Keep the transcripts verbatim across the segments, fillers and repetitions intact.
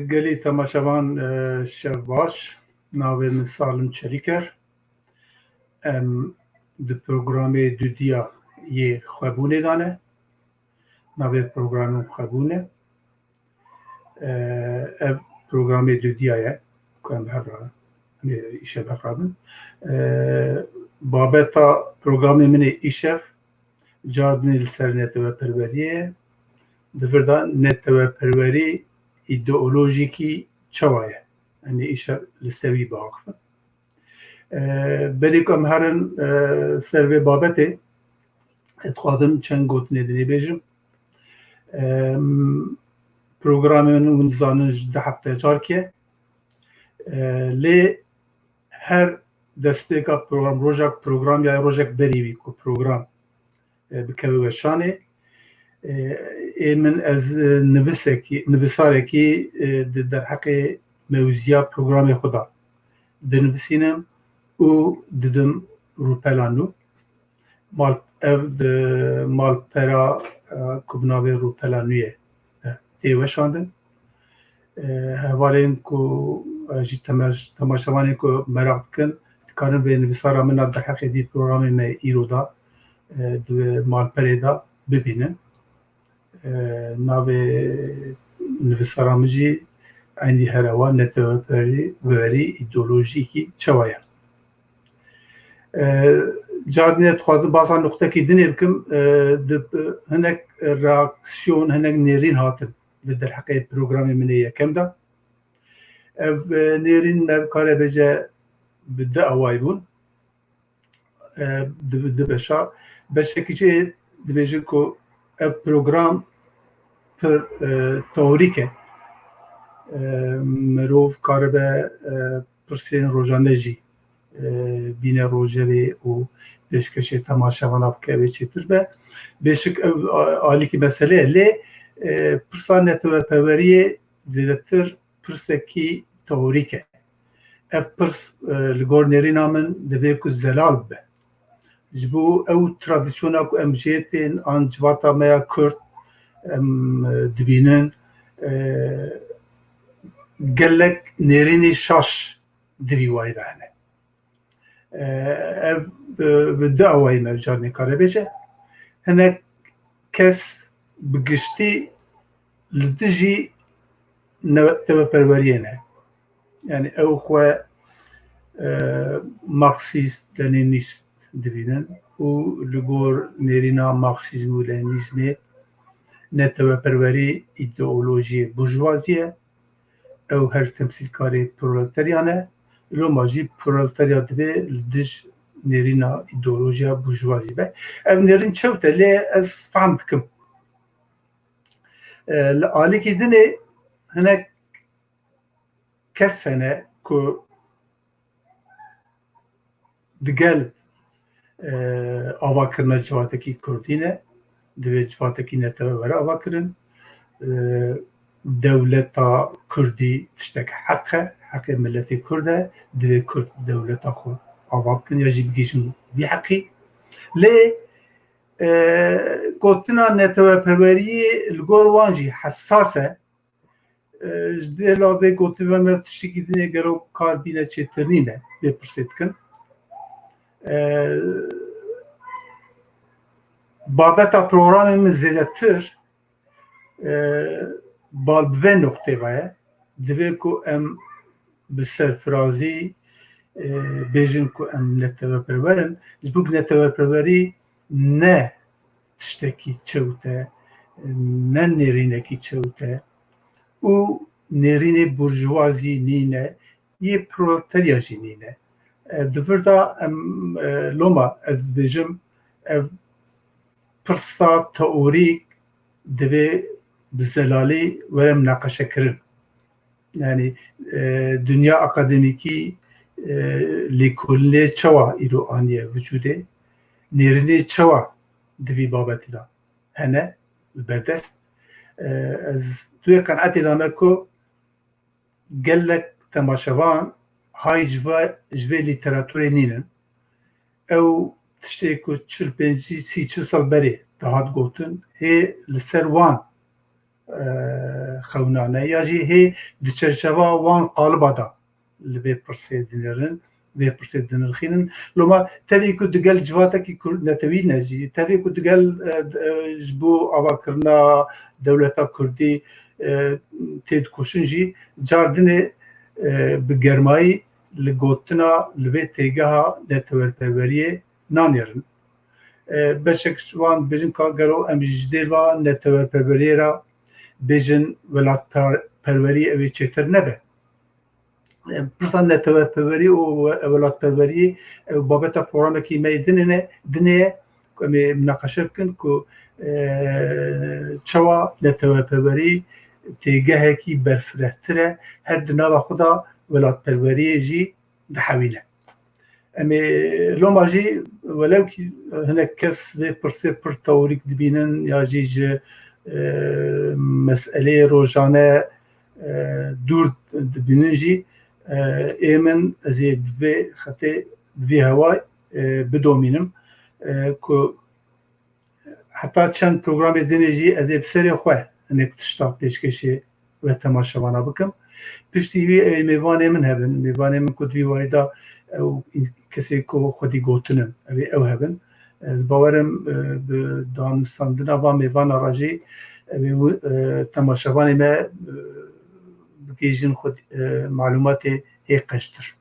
Gelî temaşevan, e, şev baş. Navê min Salim Çelîker. Em di programê dudiya yê xwebûnê de ne. Navê programê xwebûn e. E, ev programê dudiya ye ku em hev re, em ê îşev hev rabin. E, babeta programê min ê îşev cardinê li ser neteweperweriyê ye. Di vir de neteweperwerî îdeolojîkî çawa ye? Em ê îşev li ser wî biaqifin. E, berê ku em herin, e, ser vê babetê, ez dixwazim çend gotinê dinê bêjim. E, programê min hûn dizanin ji du hefte carkê. E, lê her destpêka program, rojek program ya rojek berî wî ku program, e, bikeve weşanê. E, ê min ez, e, nivisekî, nivisarekî, e, di derheqê mewziya programê xwe de dinivîsînim û didim rûpela nû. Mal, ev di malpera, e, ku bi navê rûpela nû ye, e, tê weşandin. E, hevalên ku, e, jî teme-, temaşevanên ku meraq dikin, dikarin vê nivîsara min a derheqê dî programê me îro de, e, di malperê de bibînin. E, navê nivîsara min jî eynî her ew a, neteweperwerî, werî îdeolojîkî çawa ye. E, cardinê dixwazim basa nuqtekî dinê bikim, e, di, hinek reaksiyon, hinek nêrîn hatin di derheqê programê min ê yekem de. Ev, e, nêrîn me kare bêje bi du awayî bûn. E, di, di beşa, beşekî jê dibêjin ku ev program pir, e, teorîk e. E, mirov karibe, e, pirsên rojane jî, e, bîne rojevê û pêşkêşê temaşevana bike, wê çêtir be. Bêşik ev, a-, alîkî mesele ye, lê, e, pirsa neteweperweriyê zêdetir pirsekî teorîk e. Ev pirs, e, li gor nêrîna min divê ku zelal bibe. Ji bo ew tradisyona ku em jê tên an civata me ya Kurd em, e, dibînin, e, gelek nêrînê şaş di vî warî de hene. E, ev, e, bi du awayî me carnê kare bêje. Hinek kes bi giştî li dijî neteweperweriyê ne. Yani ew xwe, e, Marksîst, Lenînîst dibînin û li gor nêrîna Marksîzm û Lenînîzmê neteweperwerî îdeolojiyê burjuvazî ye. Ew her temsîlkarê proleterya ne. Loma jî proleterya divê li dij nêrîna îdeolojiya burjuvazî be. Ev nêrîn çewt e, lê ez fehm dikim. E, li alîkî dinê hinek kes hene ku digel, e, avakirina civatekî kurdî ne, divê civatekî netewe were avakirin. E, dewleta kurdî tiştek heq e, heqê miletê kurd e, divê kurd dewleta xwe ava bikin ya jî bigihîjin vî heqî. Lê, e, gotina neteweperweriyê li gor wan jî hesas e. E, ji dêla vê gotinê me tiştekî din ê gero kar bîne çêtir nîne, vê pirsê dikin. E, babeta programê min zêdetir, e, bal bi vê noqtê ve ye. Divê ku em bi serfirazî, e, bêjin ku em neteweperwer in. Ji bo ku neteweperwerî ne tiştekî çewt e, ne nêrînekî çewt e û nêrînê burjuvazî nîne, yê proleterya jî nîne. E, di vir de em, e, loma ez dibêjim, ev pirsa teorîk divê bi zelalî were minaqeşekirin. Yani, e, dinya akademîkî, e, lêkolînê çawa îro aniye vücudê, nêrînê çawa di vî babetî de hene li berdest. E, ez tu yê qenaetê de me ku gelek temaşevan hay ji ve, ji vê lîteraturê nînin. Ew tiştê ku çil pêncî, sî, çil sal berê dihat gotin, hê li ser wan e, xewnane ya jî hê di çerçeva wan qaliba de li vê pirsê dinêrin, vê pirsê dinirxînin. Loma tevî ku digel civatekî Kurd netewî ne jî, tevî ku digel, e, e, ji bo avakirina dewleta Kurdî, e, têdikoşin jî, cardinê, e, bi germayî li gotina li vê têgeha netewerperweriyê nanêrin. E, beşek ji wan dibêjin ka gelo em ji dêr va netewerperweriyê re bêjin welatperwerî ew ê çêtir nebe. E, pirsa neteweperwerî û we-, welatperweriyê ew babeta programekî me yê dinê ne, dinê ye ku em ê minaqeşe bikin ku, e, çawa neteweperwerî têgehekî berfirehtir e, her di nava xwe de welatperweriyê jî dihewîne. Em ê loma jî welew kî hinek kes vê pirsê pir teorîk dibînin ya jî ji, e, meseleyê rojane, e, dûr dibînin jî, e, ê min ez ê bi vê xetê, bi vî hewa, e, bidomînim, e, ku heta çend programê dinê jî ez ê bi serê xwe hinek tişta pêşkêşê we temaşevana bikim. Piştî wî ê mêvanê min hebin. Mêvanê min ku di vî warî de ew kesê ku xwedî gotinim, ew ê ew hebin. Ez bawerim, e, bi danûstandina van mêvana re jî ew ê wi-, e, temaşevanê me, e, bigihîjin xwedî, e, malûmatê hê qeştir.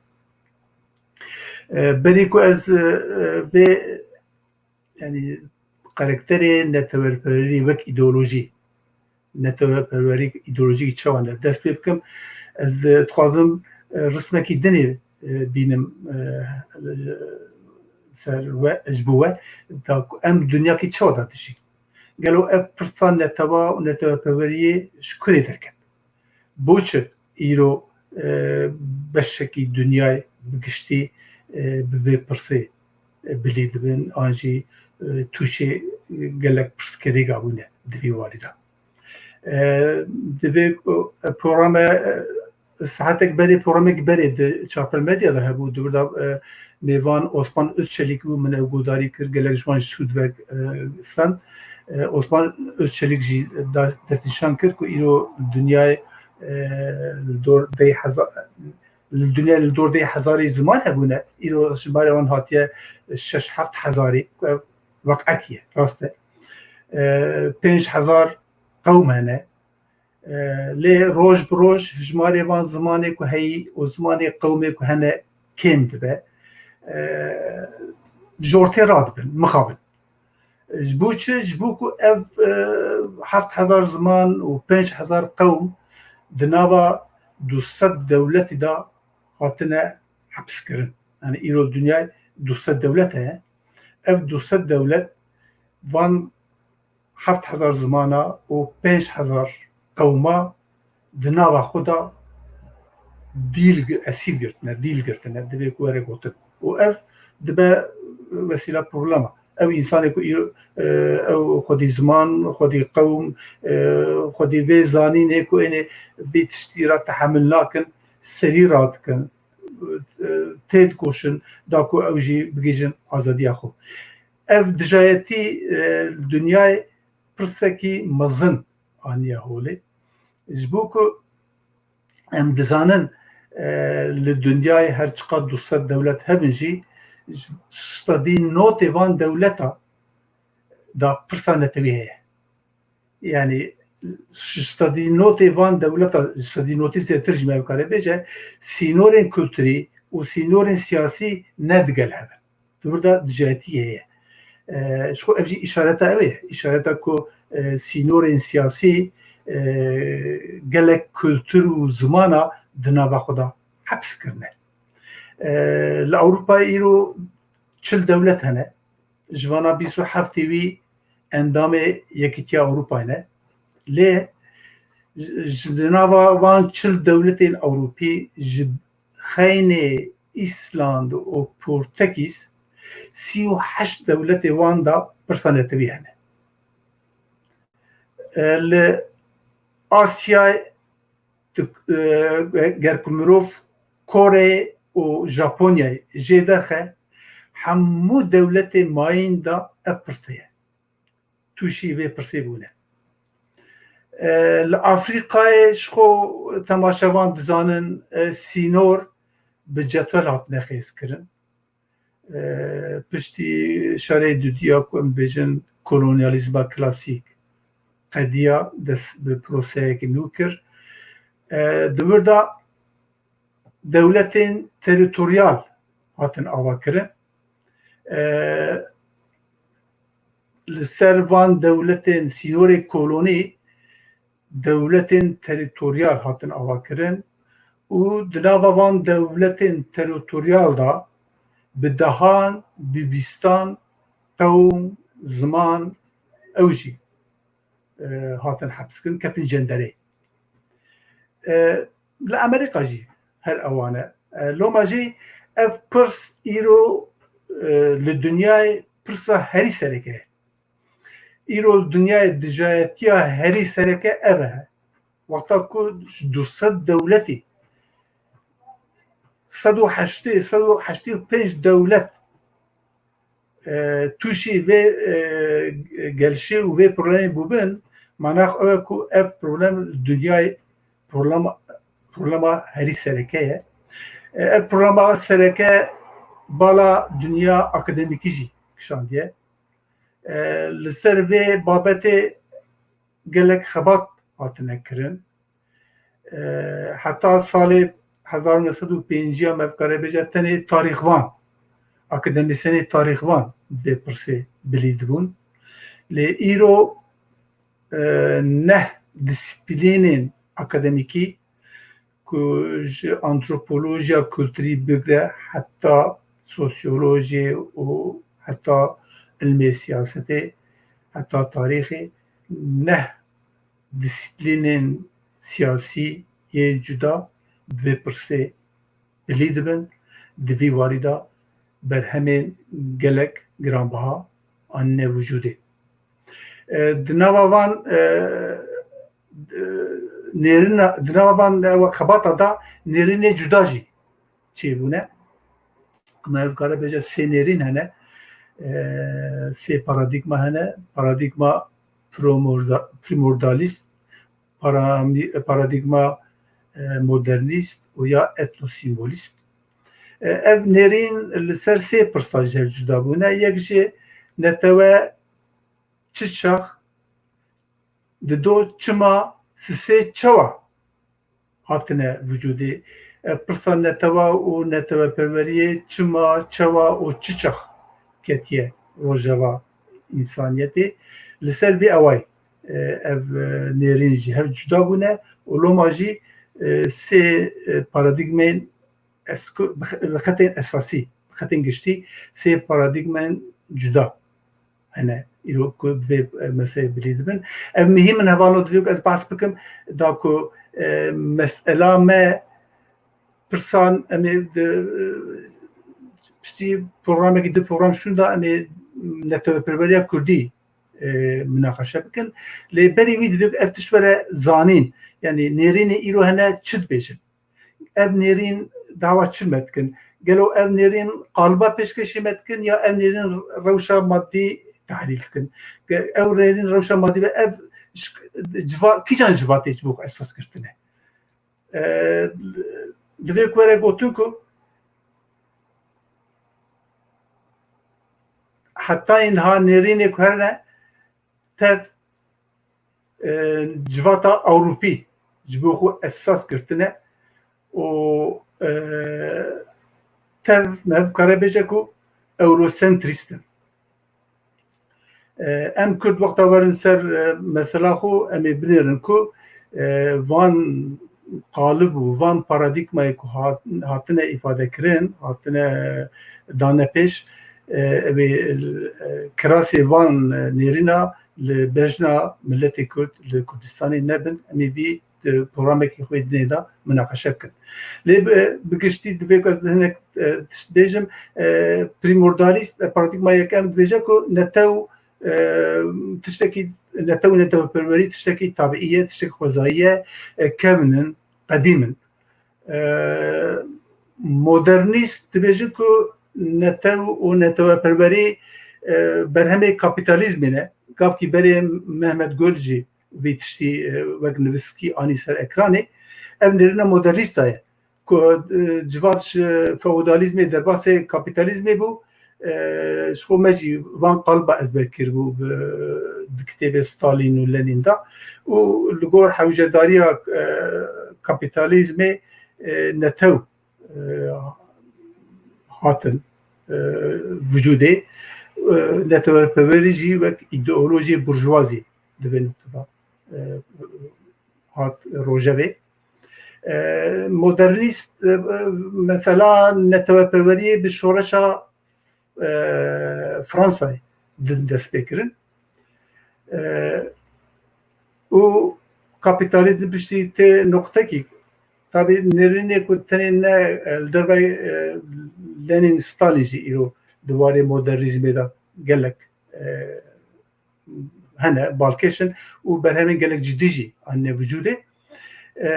E, berî ku ez, e, e, vê yanî karakterê netewerperwerî wek îdeolojî, netewerperwerî îdeolojîk çawa ne dest pê bikim, ez, e, dixwazim, e, rismekî dinê, e, bînim, e, ser we, ji bo we, da ku em dinyakî çawa de dijîn. Gelo ev pirsa netewa û netewerperweriyê ji kurê derket? Bo çi îro, e, beşekî dinyayê bi giştî, e, bi vê pirsê, e, bilî dibin, an jî, e, tûşê, e, gelek pirsgirêka bûne di vî warî de? E, divê ku, e, programe, e, saetek berê, programek berê di Çapel Medya de hebû, di wir de, e, mêvan Osman Özçelik bû, min ew guhdarî kir, gelek ji wan jî sûd ve, e, send. E, Osman Özçelik jî da-, destnîşan kir ku îro dinyayê, e, li dor deh hezar, li dinyayê li dor deh hezarî ziman hebûne, îro jimarê wan hatiye şeş heft hezarî, ku ev weqekî ye, rast e. E, pênc hezar qewm hene. E, lê roj bi roj jimarê van zimanê ku heyî û zimanê qewmê ku hene kêm dibe. E, jortê radibin, mixabin. Ji bo çi? Ji bo ku ev, e, heft hezar ziman û pênc hezar qewm di nava du sed dewletî de hatine hepskirin. Yani îro dinyayê du sed dewlet heye. Ev du sed dewlet van heft hezar zimana û pênc hezar qewma di nava xwe de dîl gi-, esîr girtine, dîl girtine, divê ku were gotin. Û ev dibe wesîla problema. Ew însanê ku îro, e, ew xwedî ziman, xwedî qewm, e, xwedî vê zanînê ku ênê vê tiştî re tehemil nakin, serî radikin, e, têdikoşin, da ku ew jî bigihîjin azadiya xwe. Ev dijayetî, e, li dinyayê pirsekî mezin aniye holê. Ji bo ku em dizanin, e, li dinyayê her çiqas du sed dewlet hebin jî, ji sedî notê van dewleta da pirsa netewî heye. Yani ji sedî notê van dewleta, ji sedî notî zêdetir jî me bikare bêje, sînorên kulturî û sînorên siyasî ne digel hev in. Di wir de dijayetî heye. E, ji xwe ev jî îşareta ew ye. Îşareta ku, e, sînorên siyasî, e, gelek kultur û zimana di nava xwe de heps kirine. E, li Ewropayê îro çil dewlet hene. Ji vana bîst û heftê wî endamê Yekîtiya Ewropayê ne. Lê ji, ji nava van çil dewletên Ewropî ji xeynê Îsland û Portekîz sî û heşt dewletê wan de pirsa netewî hene. E, li Asyayê tu, e, ger ku mirov Koreyê û Japonyayê jê derxe, hemû dewletê mayîn de ev pirs heye. Tûşî vê pirsê bûne. E, li Afrîkayê ji xwe temaşevan dizanin, e, sînor bi cetwel hatine xêzkirin. E, piştî şerê dudiya ku em bêjin kolonyalîzma klasîk qediya, dest bi proseyekî nû kir. E, di wir de dewletên terîtoryal hatin avakirin. E, li ser van dewletên sînorê kolonî dewletên terîtoryal hatin avakirin û di nava van dewletên terîtoryal de bi dehan, bi bîstan qewm, ziman ew jî, e, hatin hepskirin, ketin cenderê. E, li Amerîka jî her ewan e. E, loma jî ev pirs îro, e, li dinyayê pirsa herî sereke ye. Îro li dinyayê dijayetiya herî sereke ev e. Wexta ku ji du sed dewletî sed û heştê, sed û heştê û pênc dewlet, e, tûşî vê, e, gelşê û vê problemê bûbin, manax ew e ku ev problem li dinyayê problema, problema herî sereke ye. E, ev problema sereke bala dinya akademîkî jî kişandiye. E, li ser vê babetê gelek xebat hatine kirin. E, heta salê hezar û neh sed û pêncî ya me bikare bêje tenê tarîxvan, akademîsyenê tarîxvan vê pirsê bilî dibûn. Lê îro, e, neh disiplînên akademîkî ku ji antropolojiya kulturî bigre heta sosyolojiyê û heta ilmê siyasetê, heta tarîxê, neh disiplînên siyasî yê cuda bi vê pirsê bilî dibin, di vî warî de berhemên gelek giranbiha anîne wicûdê. E, di nava van, e, e, nêrina, di nava van, e, xebata da nêrînê cuda jî çêbûne. Me dikare bêje sê nêrîn hene, e, sê paradîgma hene. Paradîgma promorda-, primordalîst, parami-, paradîgma, e, modernîst û ya etnosîmbolîst. E, ev nêrîn li ser sê pirsa ji hev cuda bûne. Yek jî netewe çi çax dido, çima, sisê çawa hatine vücudê? E, pirsa netewa û neteweperweriyê çima, çawa û çi çax ketiye rojeva însaniyetê? Li ser vê awayî, e, ev, e, nêrîn ji hev cuda bûne û loma jî, e, sê, e, paradîgmên esko-, bi xe-, bi xetên esasî, bi xetên giştî sê paradîgmên cuda hene îro ku bi vê, e, meselê bilî dibin. Ev mihîm in, hevalno, divê ku ez behs bikim, da ku, e, mesela me pirsan em ê di, e, piştî programekî, di program şûn de em ê neteweperweriya kurdî, e, minaqeşe bikin. Lê berî wî divê ku ev tişt were zanîn. Yanî nêrînê îro hene çi dibêjin? Ev nêrîn dawa çi me dikin? Gelo ev nêrîn qaliba pêşkêşî me dikin ya ev nêrîn rewşa madî tehlîl dikin? Ge-, ew nêrîn rewşa madî be, ev ş-, civa-, kîjan civatê ji bo xwe esas girtine? E, divê ku were gotin ku heta niha nêrînê ku hene tev, e, civata Ewropî ji bo xwe esas girtine û, e, tev me dikare bêje ku Eurosentrîst in. E, em Kurd wexta werin ser, e, mesela xwe, em ê binêrin ku, e, van qalib û van paradîgmayê ku hat-, hatine îfadekirin, hatine dane pêş, e, ew ê, e, kirasê van, e, nêrîna li bejna miletê Kurd li Kurdistanê nebin. Em ê vî di programekî xwe dinê de minaqeşe bikin. Lê bi, bi giştî divê ku ez hinek, e, tişt bêjim, e, primordialist, e, paradîgma yekem dibêje ku netew, e, tiştekî, netew û neteweperwerî tiştekî tabiî ye, tiştekî xwezayî ye, e, kevn in, qedîm in. E, modernîst dibêjin ku netew û neteweperwerî, e, berhemê kapîtalîzmê ne. Gavkî berê Mehmet Gul jî vê tiştî, e, wek nivîskî anî ser ekranê. Ev nêrîna modernîsta ye. Ku, e, civat ji feodalîzmê derbasê kapîtalîzmê bû, e, ji xwe me jî van qaliba ezber kiribû bi, di kitêbê Stalin û Lenin de. Û li gor hewcedariya, e, kapîtalîzmê, e, netew, e, hatin, e, vücudê. E, neteweperwerî jî wek îdeolojiyê burjwazî di vê nokteda, e, hat rojevê. E, modernîst, e, mesela neteweperweriyê bi şoreşa, e, Fransayê din dest pê kirin. E, û kapîtalîzm piştî tê noqtekî. Tabî nêrînê ku tenê ne, e, li dervey, e, Lenin, Stalin jî îro di warê modernîzmê de gelek, e, hene, balkêş in û berhemên gelek cidî jî anîne vücudê. E,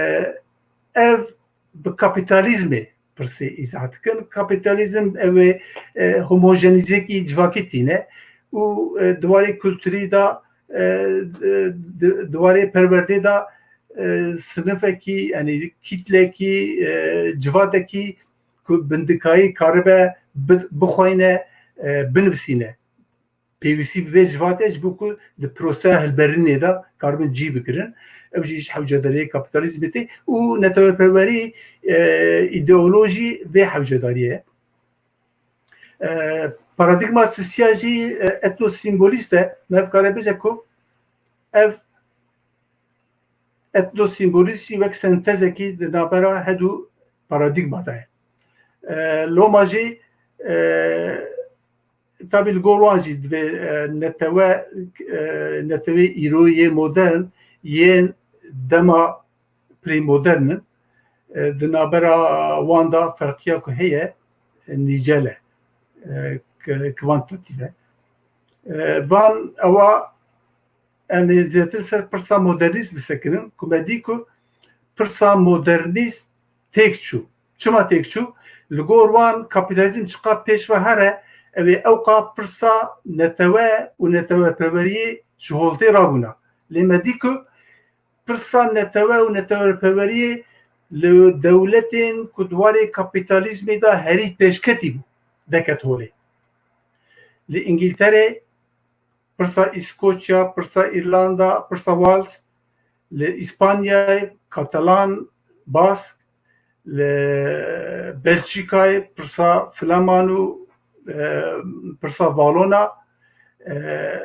ev bi kapîtalîzmê pirsê îzah dikin. Kapîtalîzm ew ê, e, homojenîzekî civakî tîne û, e, di warê kulturî de, e, di, di, di warê perwerdê de, e, sinifekî, yanî kîtlekî, e, civatekî ku bindikayî karibe bi-, bixweyne, e, binivîsîne. Pêwîstî bi vê civatê ji bo ku di proseya hilberînê de karibin cî bigirin. Ew jî ji hewcedariyê kapîtalîzmê tê û neteweperwerî, e, îdeolojî vê hewcedariyê ye. E, paradîgma sisiya jî, e, etnosîmbolîst e. Me ev kare bêje ku ev etnosîmbolîst jî wek sentezekî di navbera hedû paradîgma de ye. E, loma jî, e, tabî li gor wan jî divê, e, netewe, e, netewê îro yê modern yên dema premodern in. E, di navbera wan de ferqiya ku heye, e, nîcel e, e, k-, kvantatîf e. E, van ewa em ê zêtir ser pirsa modernîst bisekinin, ku me dî ku pirsa modernîst têk çû. Çima têk çû? Li gor wan kapîtalîzm çiqas pêş ve here, ew ê ewqa pirsa netewe û neteweperweriyê ji holtê rabûna. Lê me dî ku pirsa netewe û neteweperweriyê li dewletên ku di warê kapîtalîzmê de herî pêşketî bû, deket holê. Li Îngilterê pirsa Îskoçya, pirsa Îrlanda, pirsa Wales, li Îspanyayê Katalan, Bask, li Belçîkayê pirsa Flaman û, e, pirsa Valona, e,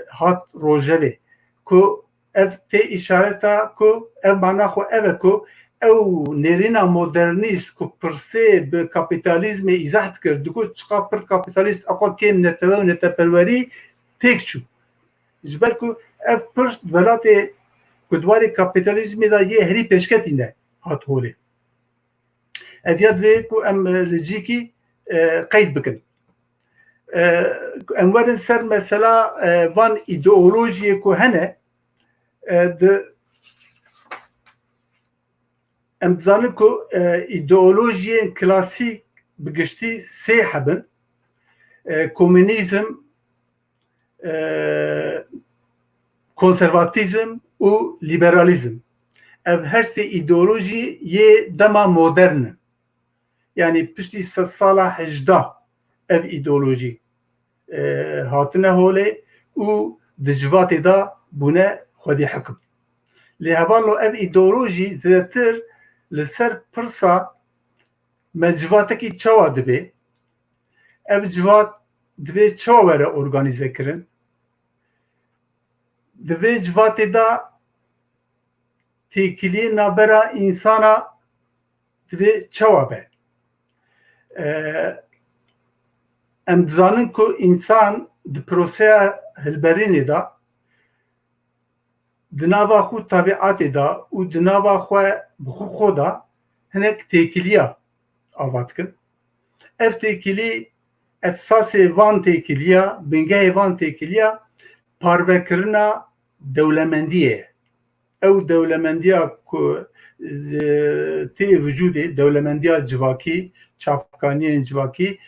hat rojevê. Ku ev tê îşareta ku ev mana xwe ev e ku ew nêrîna modernîst ku pirsê bi kapîtalîzmê îzah dikir, digot çiqa pir kapîtalîst, aqwa kêm netewe û neteperwerî têk çû. Ji ber ku ev pirs di welatê ku di warê kapîtalîzmê de yê herî pêşketî ne hat holê. Ev ya divê ku em, e, li cîkî, e, qeyd bikin. E, em werin ser mesela, e, van îdeolojiyê ku hene, e, di, em dizanin ku, e, îdeolojiyên klasîk bi giştî sê hebin. E, komunîzm, e, konservatîzm û lîberalîzm. Ev her sê îdeolojî yê dema modern in. Yanî piştî sed sala hejdeh ev îdeolojî, e, hatine holê û di civatê de bûne xwedî hikim. Lê hevalno ev îdeolojî zêdetir li ser pirsa me civatekî çawa dibe? Ev civat divê çawa were organîze kirin? Di vê civatê de têkiliyê navbera însana divê çawa be? E, em dizanin ku însan di proseya hilberînê de di nava xwe tabiatê de û di nava xwe bi xwe xwe de hinek têkiliya ava dikin. Ev têkilî, esasê van têkiliya, bingehê van têkiliya parvekirina dewlemendiyê ye. Ew dewlemendiya ku, e, tê vücudê, dewlemendiya civakî, çavkaniyên civakî,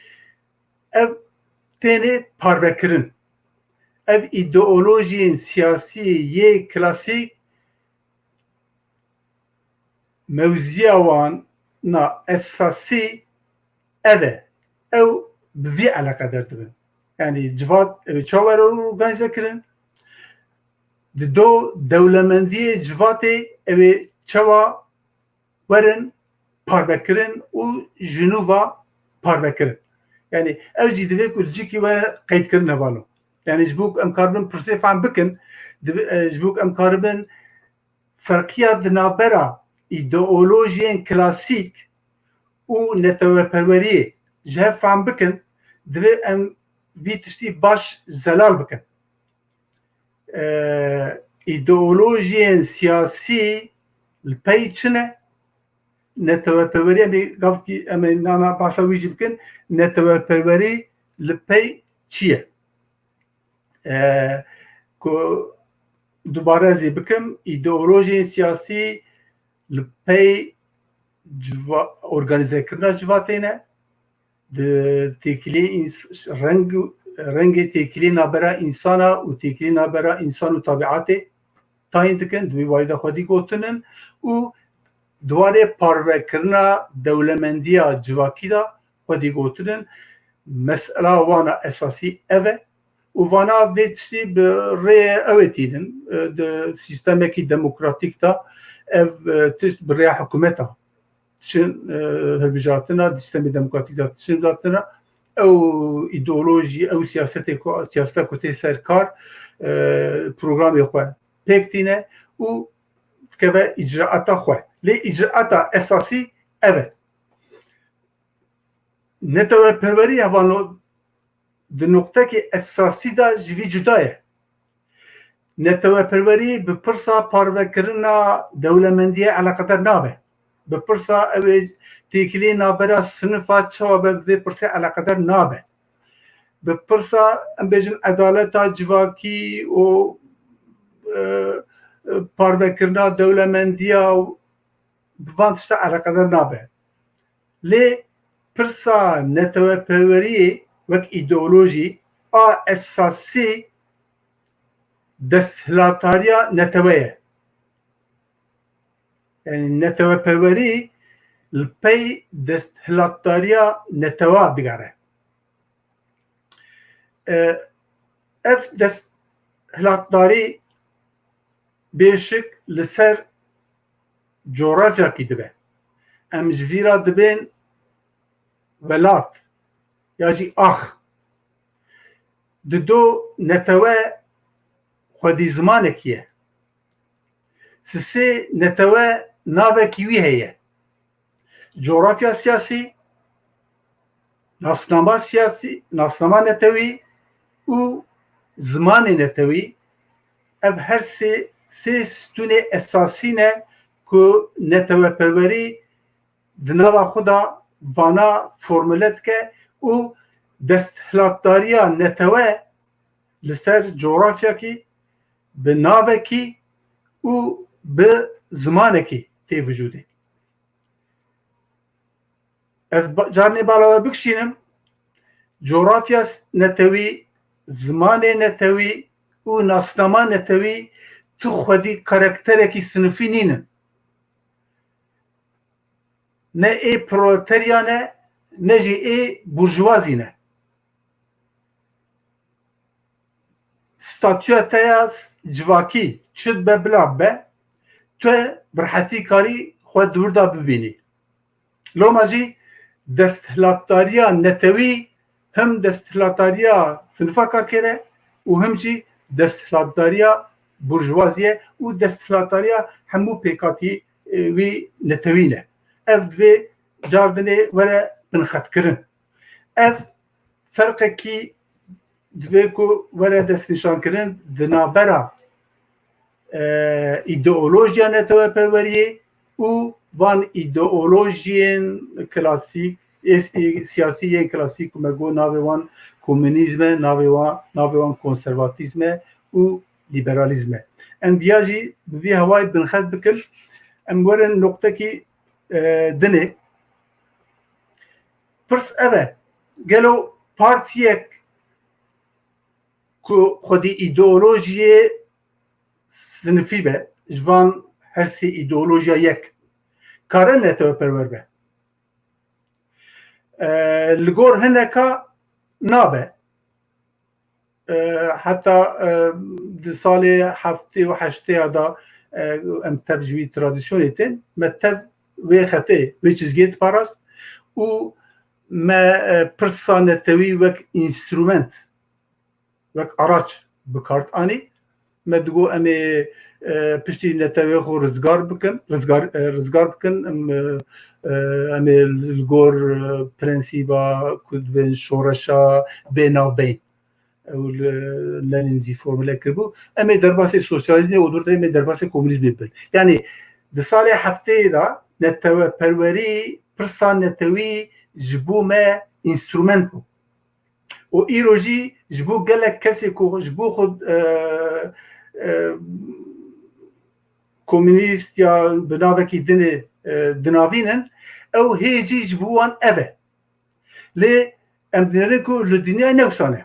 ev têne parvekirin. Ev îdeolojiyên siyasî yê klasîk mewziya wan na esasî ev e. Ew bi vî eleqeder dibin. Yanî civat ew ê çawa were organîze kirin? Di do dewlemendiyê civatê ew ê çawa werin parvekirin û ji nû ve parvekirin. Yanî ew jî divê ku li cîkî were qeydkirin hevalno. Yanî ji bo ku em karibin pirsê fehm bikin, dibi-, e, ji bo ku em karibin ferqiya di navbera îdeolojiyên klasîk û neteweperweriyê ji hev fehm bikin, divê em vî tiştî baş zelal bikin. E, îdeolojiyên siyasî li pey çi ne? Neteweperwerî, em ê gavkî, em ê nana behsa wî jî bikin. Neteweperwerî li pey çi ye? E, ku dubare ez ê bikim, îdeolojiyên siyasî li pey civa-, organîzekirina civatê ne, di têkiliyê ins-, reng, rengê têkiliyê navbera însana û têkiliyê navbera însan û tabiatê tayîn dikin, di wî warî de xwedî gotinin û di warê parvekirina dewlemendiya civakî de xwedî gotinin. Mesela wana esasî ev e û vana vê tiştî bi rêyê ew ê tînin, e, di sîstemekî demokratîk de ev, e, tişt bi rêya hikûmeta diçin, e, hilbijartina, di sîstemê demokratîk de diçin hilbijartina, ew îdeolojî, ew siyasetê ku, siyaseta ku tê ser kar, e, programê xwe pêk tîne û dikeve îcraata xwe. Lê îcraata esasî ev e. Neteweperwerî hevalno di nuqtekî esasî de ji vî cuda ye. Neteweperwerî bi pirsa parvekirina dewlemendiyê eleqedar nabe. Bi pirsa ew ê têkiliyê navbera sinifa çawa be, bi vê pirsê eleqedar nabe. Bi pirsa, em bêjin, edaleta civakî û, e, e, parvekirina dewlemendiya û bi van tişta eleqedar nabe. Lê pirsa neteweperweriyê wek îdeolojî a esasî desthilatdariya netewe ye. Yanî neteweperwerî li pey desthilatdariya netewa digere. E, ev desthilatdarî bêşik li ser cografyakî dibe. Em ji vî re dibên welat ya jî ax. Dido netewe xwedî zimanekî ye. Sisê netewe navekî wî heye. Cografya siyasî, nasnama siyasî, nasnama netewî û zimanê netewî, ev her sê, sê stûnê esasî ne ku neteweperwerî di nava xwe de vana formule dike û desthilatdariya netewe li ser cografyakî bi navekî û bi zimanekî tê vücûdê. Ez ba-, carinê bala we bikişînim, cografya s-, netewî, zimanê netewî û nasnama netewî tu xwedî karakterekî sinifî nînin. Ne ê proleterya ne, ne jî ê burjuvazî ne. Statûya te ya civakî çi dibe bila be, tu bi rehetî karî xwe di wir de bibînî. Loma jî desthilatdariya netewî him desthilatdariya sinifa karker e û him jî desthilatdariya burjuvazî ye û desthilatdariya hemû pêkhatî, e, wî netewî ne. Ev divê cardinê were binxetkirin. Ev ferqekî divê ku were destnîşankirin di navbera, e, îdeolojiya neteweperweriyê û van îdeolojiyên klasîk, ê, ê, siyasî yên klasîk ku me got navê wan komunîzm e, navê wan, navê wan konservatîzm e û lîberalîzm e. Em viya jî bi vî hewayî binxet bikin, em werin noqtekî, e, dinê. Pirs ev e, gelo partiyek ku xwedî îdeolojiyê sinifî be, ji van her sê îdeolojiya yek, kare neteweperwer be. E, li gor hineka nabe. E, heta, e, di salê heftê û heştê ya da, e, em tev ji wî tradisyonê tên, me tev wê xetê, wê çizgiyê diparast û me, e, pirsa netewî wek înstrument, wek araç bi kar anî. Me digot em ê, e, piştî netewê xwe rizgar bikin, rizgar, e, rizgar bikin, em, e, e, em ê li gor, e, prensîba ku dibên şoreşa bê navbeyn. Ew li Lenin jî formule kiribû. Em ê derbasê sosyalîzmê û dur em ê derbasê komunîzmê bin. Yanî di salê heftê de neteweperwerî, pirsa netewî ji bo me înstrument bû. Û îro jî ji bo gelek kesê ku ji bo xwe, e, e, komunîst ya bi navekî dinê, e, dinavînin, ew hê jî ji bo wan ev e. Lê em dinêrin ku li dinyayê ne wisa ne.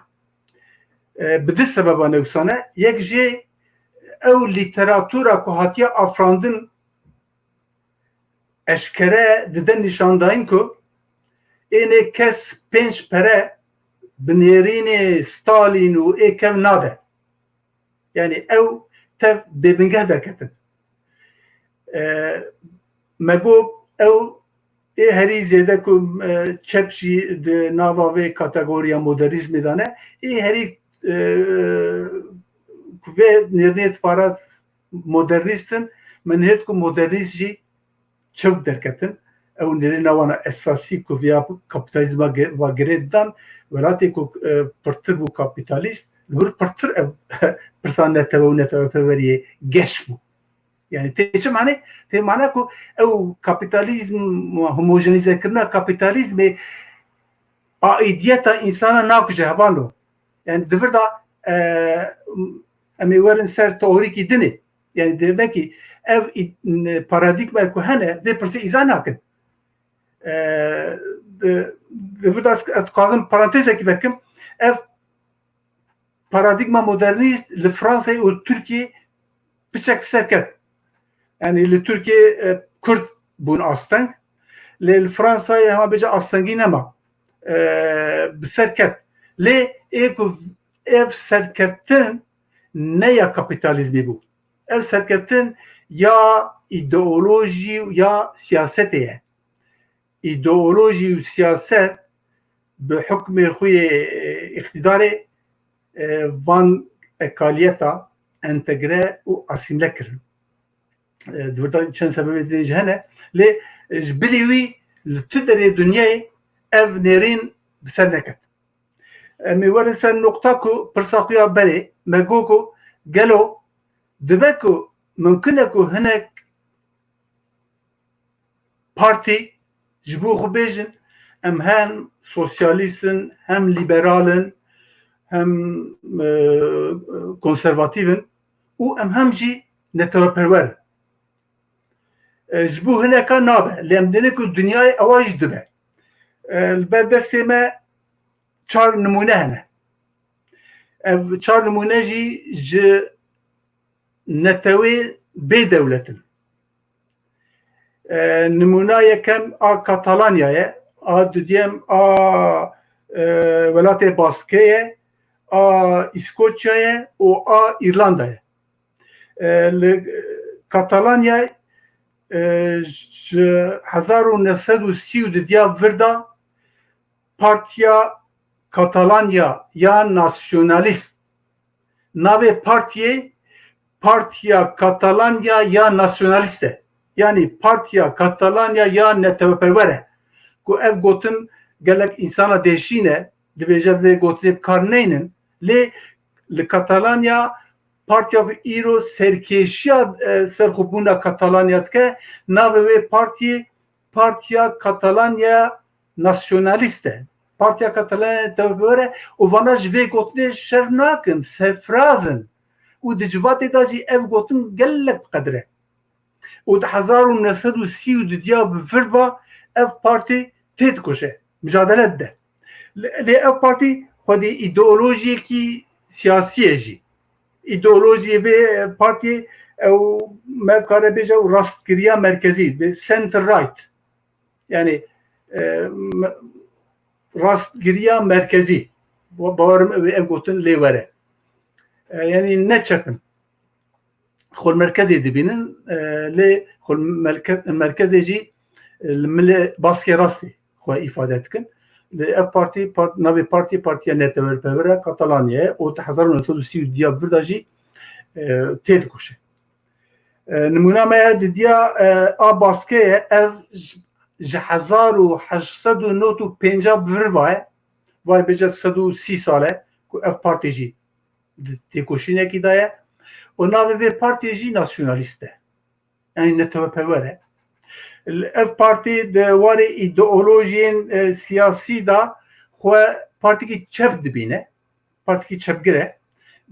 E, bi du sebeba ne wisa ne. Yek jê ew lîteratura ku hatiye afirandin eşkere dide nîşandayîn ku ênê kes pênc pere bi nêrînê Stalîn û ê kev nade. Yanî ew tev bêbingeh derketin. E, me got ew ê herî zêde ku, e, çep jî di nava vê kategoriya modernîzmê de ne, ê herî, e, ku vê nêrînê dipare modernîst in, min hêt ku modernîst jî çewk derketin. Ew nêrîna wan a esasî ku viya kapîtalîzma ge-, va girê didan, welatê ku, e, pirtir bû kapîtalîst, li wir pirtir ev pirsa netewe û neteweperweriyê geş bû. Yani tê çi mane? Tê mane ku ew kapîtalîzm, homojenîzekirina kapîtalîzmê aîdiyeta însana nakuje hevalno. Yani di vir de, e, em ê werin ser teorîkî dinê. Yani demek ki ev î-, n-, paradîgma ku hene vê pirsê îza nakin. E, di, di vir de ez, ez dixwazim parantezekî vekim. Ev paradîgma modernîst li Fransayê û Tirkiyê piçek bi ser ket. Yani li Tirkiyê, e, Kurd bûn asteng. Lê li Fransayê hema bêje astengî nema. E, bi ser ket. Lê ê ku ev serketin ne ya kapîtalîzmê bû. Ev serketin ya îdeolojî û ya siyasetê ye. Îdeolojî û siyaset bi hukmê xwe yê, e, îqtîdarê, e, van ekaliyeta entegre û asîmle kirin. E, di vir de çend sebebê din jî hene, lê, e, ji bilî wî li tu derê dinyayê ev nêrîn bi ser neket. Em ê werin ser noqta ku pirsa xwe ya berê, me got ku gelo dibe ku mimkun e ku hinek partî ji bo xwe bêjin, em hem sosyalîst in, hem lîberal in, hem, e, konservatîf in û em hem jî neteweperwer in. E, ji bo hineka nabe, lê em dibînin ku dinyayê ewa jî dibe. E, li ber destê me çar nimûne hene. Ev çar nimûne jî ji netewê bê dewlet in. E, nimûna yekem a Katalanya ye, a dudiyem a, e, Welatê Baskê ye, a Îskoçya ye û a Îrlanda ye. E, li Katalanya, e, ji hezar û neh sed û sî û du diya vir de Partiya Katalanya ya Nasyonalîst. Navê partiyê Partiya Katalanya ya Nasyonalîst e. Yanî Partiya Katalanya ya Neteweperwer e. Ku ev gotin gelek însana dêşîn e, dibêje vê gotinê bi kar neynin. Lê li Katalanya partiya ku îro serkêşiya, e, serxwebûna Katalanya dike, navê wê partiyê Partiya Katalanya Nasyonalîst e. Partiya Katalanya Neteweperwer e û vana ji vê gotinê şerm nakin, serfiraz in. Û di civatê de jî ev gotin gelek diqedire. Û di hezar û neh sed û sî û du diya bi vir ve ev partî têdikoşe, micadele dide. Lê, lê ev partî xwedî îdeolojiyekî siyasî ye jî. Îdeolojiyê vê partiyê, ew me kare bêje ew rastgiriya merkezî, bi center right. Yani e, rastgiriya merkezî. Bawerim ew, ev gotin lê were. E, yani ne çep in. Xwe merkezê dibînin, e, lê xwe merkezê jî e, li milê baskê rastê xwe îfade dikin. Lê ev partî, part, navê partî Partiya Netewepewera Katalanya ye û di hezar û neh sed û sî û diya vir de jî e, têdikoşe. E, nimûna me ya didiya e, a baskê ye, ev ji hezar û heşt sed û nod û pênca bi vir va ye. Vay bêje sed û sî sal e ku ev partî jî di têkoşînekî de ye. Û navê vê partiyê jî nasyonalîst e. Yani neteweperwer e. Ev partî di warê îdeolojiyên e, siyasî de xwe partîkî çep dibîne. Partîkî çepgir e.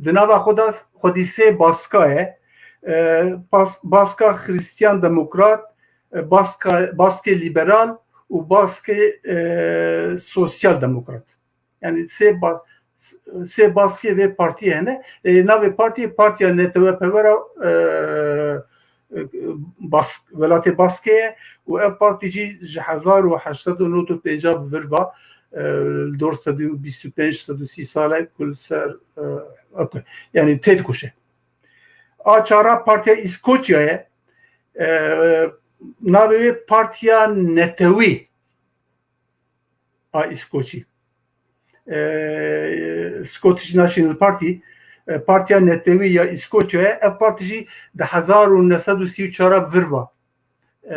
Di nava xwe de xwedî sê baska ye. E, bas, baska Xristiyan Demokrat, e, baska, baskê Liberal û baskê e, Sosyal Demokrat. Yani sê, ba, sê baskê vê partiyê hene. E, navê partiyê Partiya Netewepewera e, e, Bask, Welatê Baskê ye û ev partî jî ji hezar û heşt sed û nod û pênca bi vir va e, li dor sed û bîst û pênc, sed û sî sal e ku li ser e, ok, yani têdikoşe. A çara Partiya Îskoçya ye. E, navê wê Partiya Netewî a Îskoçî. E, Scottish National Party, e, Partiya Netewî ya Îskoçyayê, ev partî jî di hezar û neh sed û sî û çar a vir va e,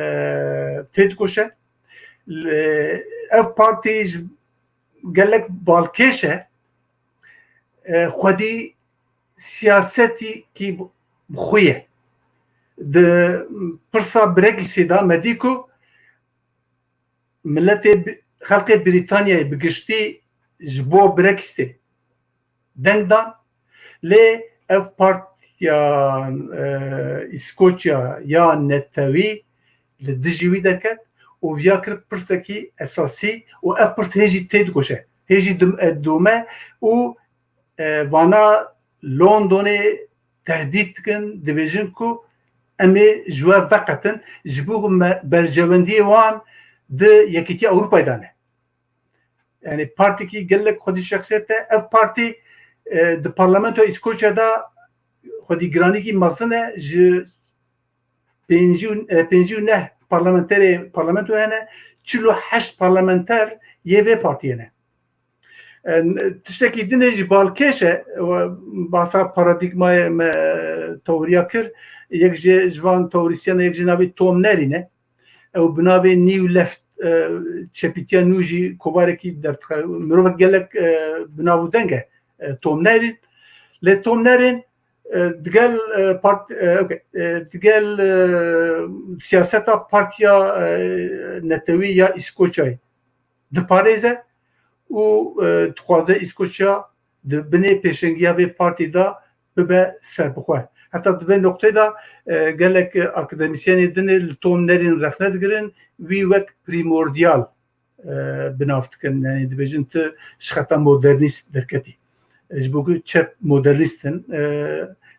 têdikoşe. Ev partî ji gelek balkêş e, e, xwedî siyasetî kî bi xwe ye. Di pirsa Brexitê de me dî ku miletê, xelkê Brîtanyayê bi giştî ji bo Brexitê deng dan, lê ev partiya e, Îskoçya ya netewî li dijî wî deket û viya kir pirsekî esasî û ev pirs hê jî têdikoşe, hê jî dome û e, vana Londonê tehdît dikin, dibêjin ku em ê ji we veqetin, ji bo ku berjewendiyê wan di Yekîtiya Ewropayê de ne. Yani partîkî gelek xwedî şexsiyet e. Ev partî e, di parlamentoya Îskoçya de xwedî giranîkî mezin e. Ji pêncî û neh parlamenterê parlamento hene, çil û heşt parlamenter yê vê partiyê ne. Tiştekî din jî balkêş e, bahsa paradîgmayê me teoriya kir, yek ji ji van teorîsyen e, yek jî navê Tom Nerîn e. Ew bi navê New Left, e, çepîtiya nû jî kovarekî derdixe. Mirovek gelek e, bi nav û deng e, e, Tom Nerîn. Lê Tom Nerîn e, digel e, part, e, okay, e, digel e, siyaseta Partiya e, Netewî ya Îskoçyayê diparêze û e, dixwaze Îskoçya di binê pêşengiya vê partî de bibe serbixwe. Heta di vê noqteyê de e, gelek e, akademîsyenê din ê li Tom Nerîn rexne digirin, wî wek prîmordiyal e, bi nav dikin. Yani dibêjin tu ji xeta modernîst derketî. E, ji bo ku çep modernîst in. E,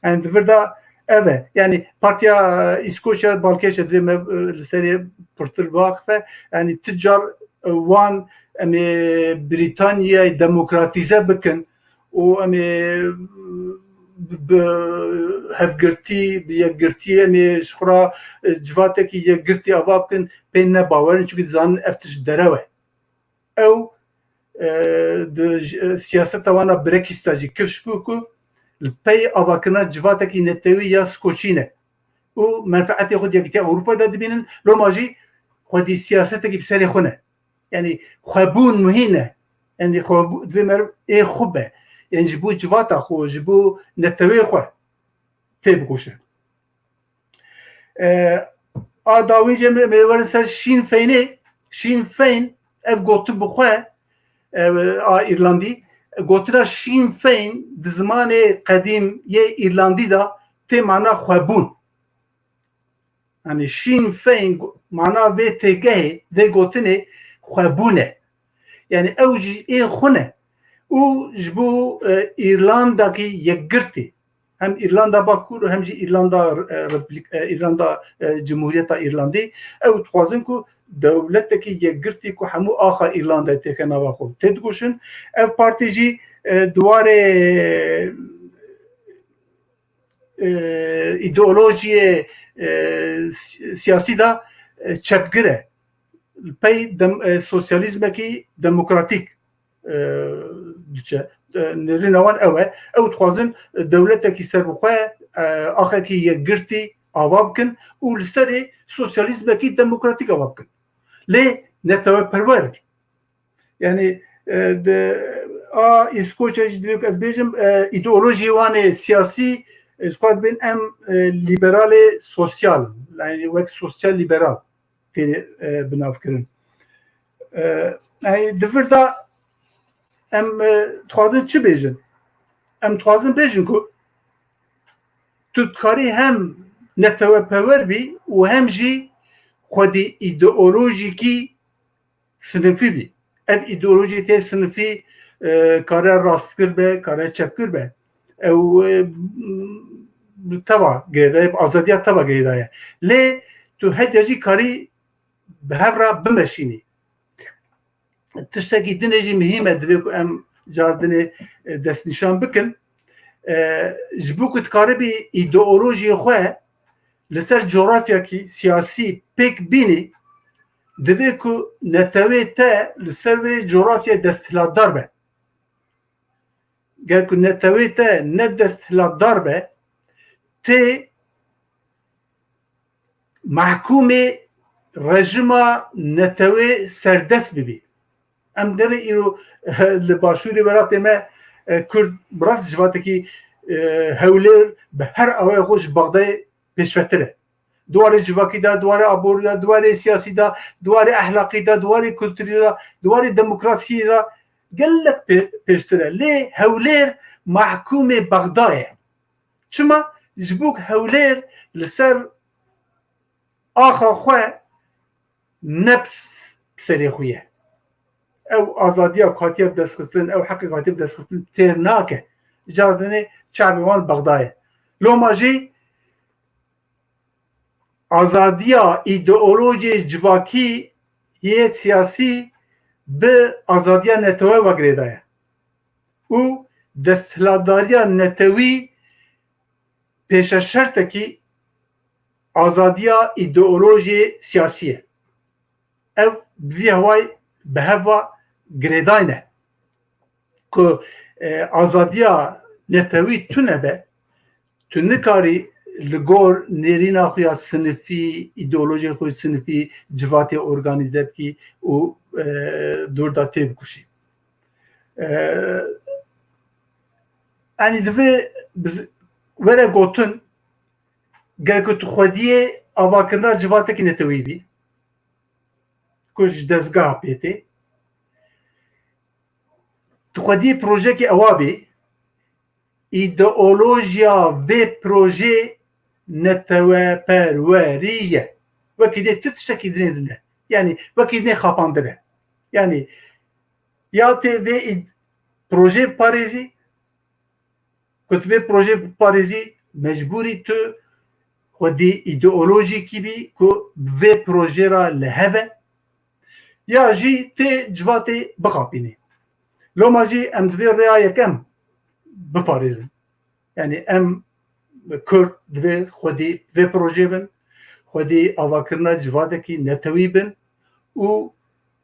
yani di vir de ev e. Yani Partiya Îskoçya balkêş e, divê me e, li serê pirtir biaxife. Yani tu car e, wan em ê Brîtanyayê demokratîze bikin û em ê bi hevgirtî, bi yekgirtî em ê ji xwe re e, civatekî yekgirtî ava bikin, pê ne bawer in, çimkî dizanin ev tişt derew e. Ew e, di j- e, siyaseta wan a Brexit jî kifş bû ku li pey avakirina civatekî netewî ya Skoçî ne û menfeetê xwe di Yekîtiya Ewropayê de dibînin, loma jî xwedî siyasetekî bi serê xwe ne. Yani xwebûn muhîm e. Yani xwebû, divê meriv ê xwe be. Yani ji bo civata xwe, ji bo netewê xwe têbikoşe. E, a dawîn jî em ê werin ser Sinn Feynê. Sinn Fein ev gotin bi xwe e, a Îrlandî. Gotina Sinn Fein di zimanê qedîm yê Îrlandî de tê mana xwebûn. Yani Sinn Fein go- mana vê têgehê, vê gotinê xwebûn e. Yani ew jî ê xwe ne. Û ji bo e, Îrlandakî yekgirtî, hem Îrlanda Bakur û hem jî Îrlanda, e, Republik-, e, Îrlanda, e, Cumhuriyeta Îrlandî, ew dixwazin ku dewletekî yekgirtî ku hemû axa Îrlandayê têke nava xwe têdigoşin. Ev partî jî, e, di warê, e, îdeolojiyê, e, si-, siyasî de, e, çepgir e. Li pey dem-, e, sosyalîzmekî demokratîk, e, diçe. E, nêrîna wan ew e. Ew dixwazin dewletekî serbixwe, e, axekî yekgirtî ava bikin û li serê sosyalîzmekî demokratîk ava bikin. Lê neteweperwer. Yani, e, de, a Îskoçya jî divê ku ez bêjim, e, îdeolojiyê wan ê siyasî, e, ji xwe dibên em, e, liberalê sosyal, yani wek sosyal liberal tê, e, binavkirin. E, yani, di vir de em, e, dixwazin çi bêjin? Em dixwazin bêjin ku tu dikarî hem neteweperwer bî û hem jî xwedî îdeolojîkî sinifî bî. Ev îdeolojiyê tê sinifî, e, kare rastgir be, kare çepgir be. Ew, e, bi teva girêdaye, bi azadiya teva girêdaye. Lê tu hetiya jî karî bi hev re bimeşînî. Tiştekî dinê jî muhîm e, divê ku em cardinê, e, destnîşan bikin. E, ji bo ku dikaribî îdeolojiyê xwe li ser coğrafyakî siyasî pêk bînî, divê ku netewê te li ser wê coğrafyayê desthilatdar be. Ger ku netewê te ne desthilatdar be, tê mehkûmê rejima netewê serdest bibî. Em derê îro, eh, li başûrê welatê me, eh, Kurd bi rast civatekî, eh, hewlêr bi her awayê xwe ji Bexdayê pêşvetir e. Di warê civakî de, di warê aborî de, di warê siyasî de, di warê ehlaqî de, di warê kulturî de, di warê demokrasiyê de gelek pê-, pêştir e. Lê hewlêr mehkûmê Bexdayê ye. Çima? Ji bo ku hewlêr li ser axa xwe ne bi s-, bi serê xwe ye. Ew azadiya ku hatiye bi destxistin, ew heqê ku hatiye bi destxistin têr nake. Cardinê çavê wan Bexdayê. Loma jî azadiya îdeolojiyê civakî yê siyasî bi azadiya netewe ve girêdaye. Û desthilatdariya netewî pêşeşertekî azadiya îdeolojiyê siyasî ye. Ev bi vî hewayî bi hev ve girêdayî ne. Ku, e, azadiya netewî tune be, tu nikarî li gor nêrîna xwe ya sinifî, îdeolojiyê xwe sinifî civatê organîze bikî û, e, dûr de têbikuşî. E, Yanî divê biz-, were gotin, ger ku tu xwediyê avakirina civatekî netewî bî, ku ji dezgeha pê tê, tu xwediyê projeyekî ewa bî, îdeolojiya vê projeyê neteweperwerî ye. Wekî dê tu tiştekî dinê din e. Yanî wekî dinê xapandin e. Yanî ya tê vê îd-, projeyê biparêzî, ku tu vê projeyê biparêzî, mecbûrî tu xwedî îdeolojîkî bî ku bi vê projeyê re li hev e, ya jî tê civatê bixapînî. Loma jî em divê rêya yekem biparêzin. Yanî em Kurd divê xwedî vê projeyê bin, xwedî avakirina civatekî netewî bin û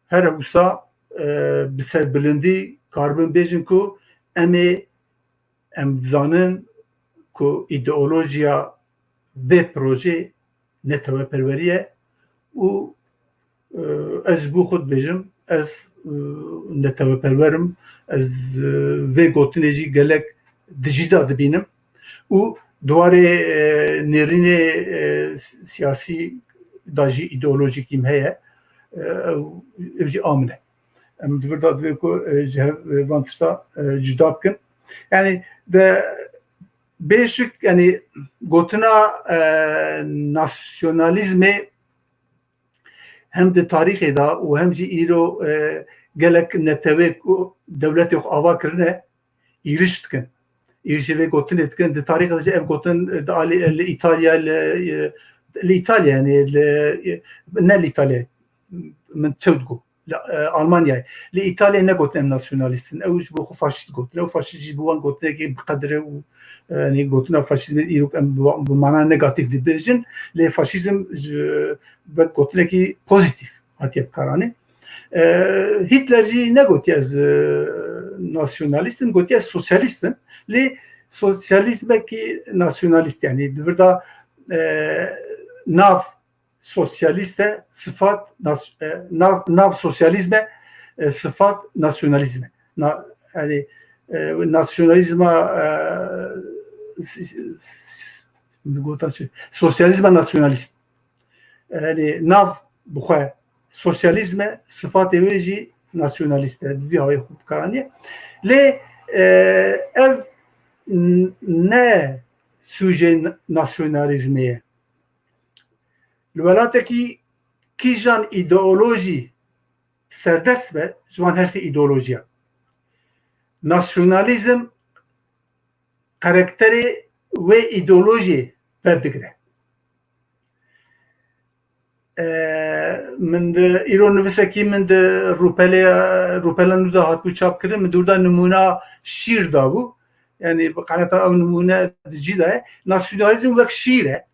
her wisa, e, bi serbilindî karibin bêjin ku em ê, em dizanin ku îdeolojiya vê projeyê neteweperwerî ye û, e, ez ji bo xwe dibêjim, ez, e, neteweperwer im, ez, e, vê gotinê jî gelek dijî de dibînim û di warê, e, nêrînê, e, siyasî de jî îdeolojîkî min heye, e, ew, ew jî a min e. Em di vir de divê ku, e, ji hev, e, van tişta, e, cuda bikin. Yanî de bêşik, yanî gotina, e, nasyonalîzmê hem di tarîxê de û hem jî îro, e, gelek netewê ku dewletê xwe ava kirine, êriş dikin. Êrîşê vê gotinê dikin, di tarîxê de jî ev gotin, e, di alî, e, li Îtalya, li, e, li Îtalya, yanî li, e, ne li Îtalya, min çew digot, li, e, Almanyayê. Li Îtalyayê negotin em nasyonalîst in. Ew ji bo xwe faşîst gotin. Ew faşîst jî bi wan gotinekê bi qedir e û, e, yanî gotina faşîzmê îro em bi, bi mana negatîf dibêjin. Lê faşîzm ji, wek gotinekî pozîtîf hatiye bikaranîn. E, Hitler jî negotiye ez, e, nasyonalîst im, gotiye ez sosyalîst im. Lê sosyalîzmekî nasyonalîst, yanî di vir de, e, nav sosyalîst e, sifat nas-, e, nav, nav sosyalîzm e, e, sifat nasyonalîzm e. Na-, yanî, e, nasyonalîzma, e, s-, s-, s-, gotan çi? Sosyalîzma nasyonalîst. Yanî nav bi xwe sosyalîzm e, sifatê wê jî nasyonalîst e. Di vî hawayê xwe bikaraniye. Lê, e, ev n-, ne sûcê n-, nasyonalîzmê ye. Li welatekî kîjan îdeolojî serdest be, ji wan her sê îdeolojiya. Nasyonalîzm karakterê wê îdeolojiyê derdigire. E, min di, îro nivîsekî min di rûpelê, rûpela nû de hatibû çapkirin, min di wir de nimûna şîr dabû. Yanî bi qeneta ew nimûne di cî de ye. Nasyonalîzm wek şîr e.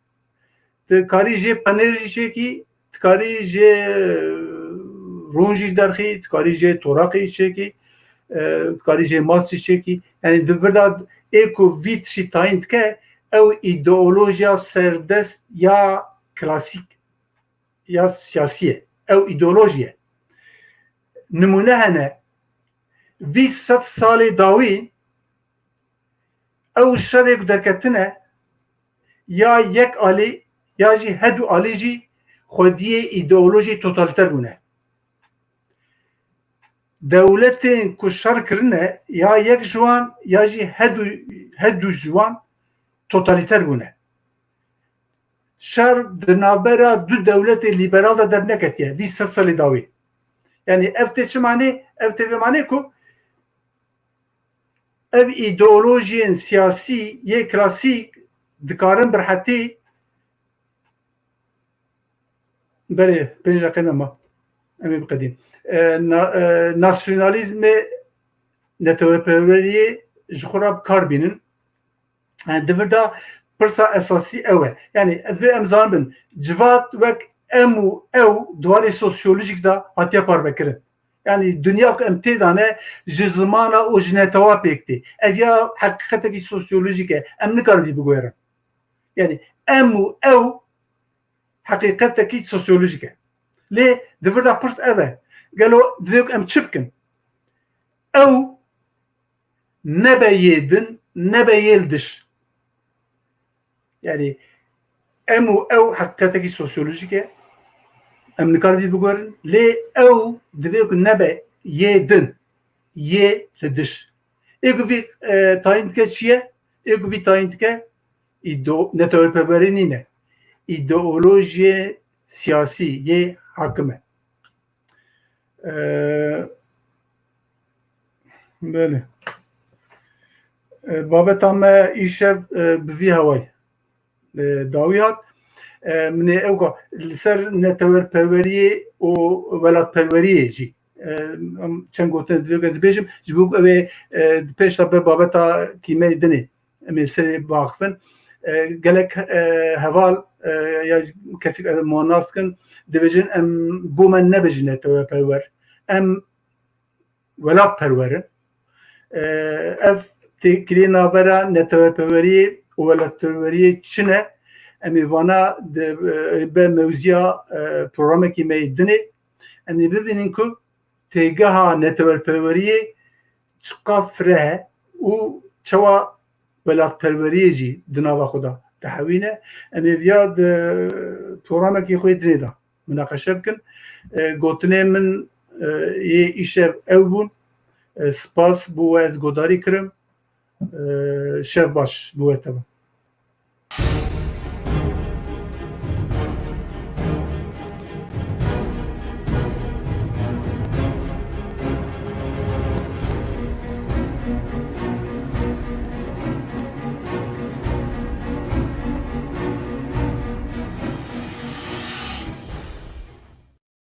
Tu karî jê penêr jî çêkî, tu karî jê, e, rûn jî derxî, tu karî jê toraqê jî çêkî, e, tu karî jê mast jî çêkî. Yanî di vir de ê ku vî tiştî tayîn dike, ew îdeolojiya serdest ya klasîk ya siyasî ye. Ew îdeolojî ye. Nimûne hene. Vî sed salê dawî ew şerê ku derketine ya yek alî ya jî hedu alî jî xwediyê îdeolojî totalîter bûne. Dewletên ku şer kirine ya yek ji wan ya jî hedu, hedu ji wan totalîter bûne. Şer di navbera du dewletê lîberal de derneketiye vî sed salê dawî. Yanî ev tê çi manê? Ev tê vê manê ku ev îdeolojiyên siyasî yê klasîk dikarin bi rehetî, belê, pênc deqe me ma. Em ê biqedîn. E, na-, e, nasyonalîzmê, netewperweriyê ji xwe re bi kar bînin. Yani di vir de pirsa esasî ew e. Yani divê em zanibin, civat wek em û ew di warê sosyolojîk de hatiye parvekirin. Yani dinya ku em tê de ne, ji zimana û ji netewa pêk tê. Ev ya heqîqetekî sosyolojîk e. Em nikarin vî biguherin. Yani em û ew heqîqetekî sosyolojîk e. Lê di vir de pirs ev e. Gelo divê ku em çi bikin? Ew nebe yê din, nebe yê li diş. Yani em û ew heqîqetekî sosyolojîk e. Em nikarin vî biguherin. Lê ew divê ku nebe yê din, yê li diş. Ê ku vî, e, tayîn dike çi ye? Ê ku vî tayîn dike îdeo-, netewperwerî nîne. Îdeolojiyê siyasî yê hakim e. E, belê. E, babeta me îşev, e, bi vî hewayî, e, dawî hat. E, min ê ewka li ser netewperweriyê û welatperweriyê jî, e, em çend gotin divê ez bêjim, ji bo ku ew ê, e, di pêş de be babeta kîmeyê dinê. Em ê serê biaxivin. E, gelek, e, heval, e, ya kesik ez wan nas dikin, dibêjin em bo me nebêjin netewperwer. Em welatperwer in. E, ev têkiliyê navbera netewperweriyê û welatperweriyê çi ne? Em ê vana di, e, be mewziya, e, programekî me yê dinê. Em ê bibînin ku têgeha netewperweriyê çiqas fireh e û çawa welatperweriyê jî di nava xwe de dihewîne. Em ê viya di programekî xwe yê dinê de minaqeşe bikin. E, gotinê min, e, yê îşev ew bûn. E, spas bo we ez godarî kirim. E, şev baş bo we teva.